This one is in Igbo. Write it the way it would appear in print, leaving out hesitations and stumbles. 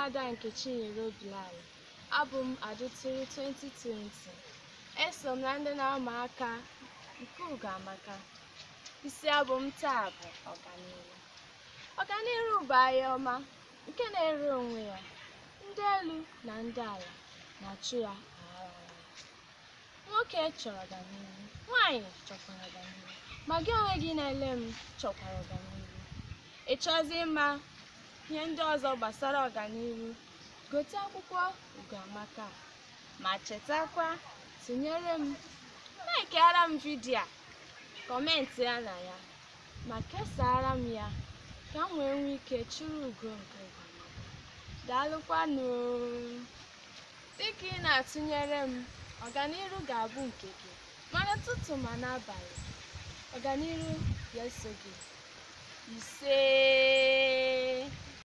Nwaada Nkechinyere Obilala. Abụ m Adụtụrụ 2020. Eso m na ndị na-ama aka nke Ugoamaka. Isi abụ m taa bụ ọganiru. Ọganiru bụ ahịa ọma nke na-ere onwe ya. Ndị elu na ndị ala na-achụ ya aghara aghara. Nwoke chọrọ ọganiru, nwaanyị chọkwara ọganiru, ma gị onwe gị na-ele m chọkwara ọganiru. Ị chọzi ịma ihe ndị ọzọ gbasara ọganiru, gote akwụkwọ Ugoamaka a, ma chetakwa tụnyere m, laikiara m vidiyo a, kọmentị ya na ya, ma kesaara m ya ka m wee nwee ike chụrụ ugo nke Ugoamaka. Daalụkwanụ. Dịka ị na-atụnyere m, ọganiru ga-abụ nke gị, ma n'ụtụtụ ma n'abalị. Ọganiru ga-eso gị. Isee.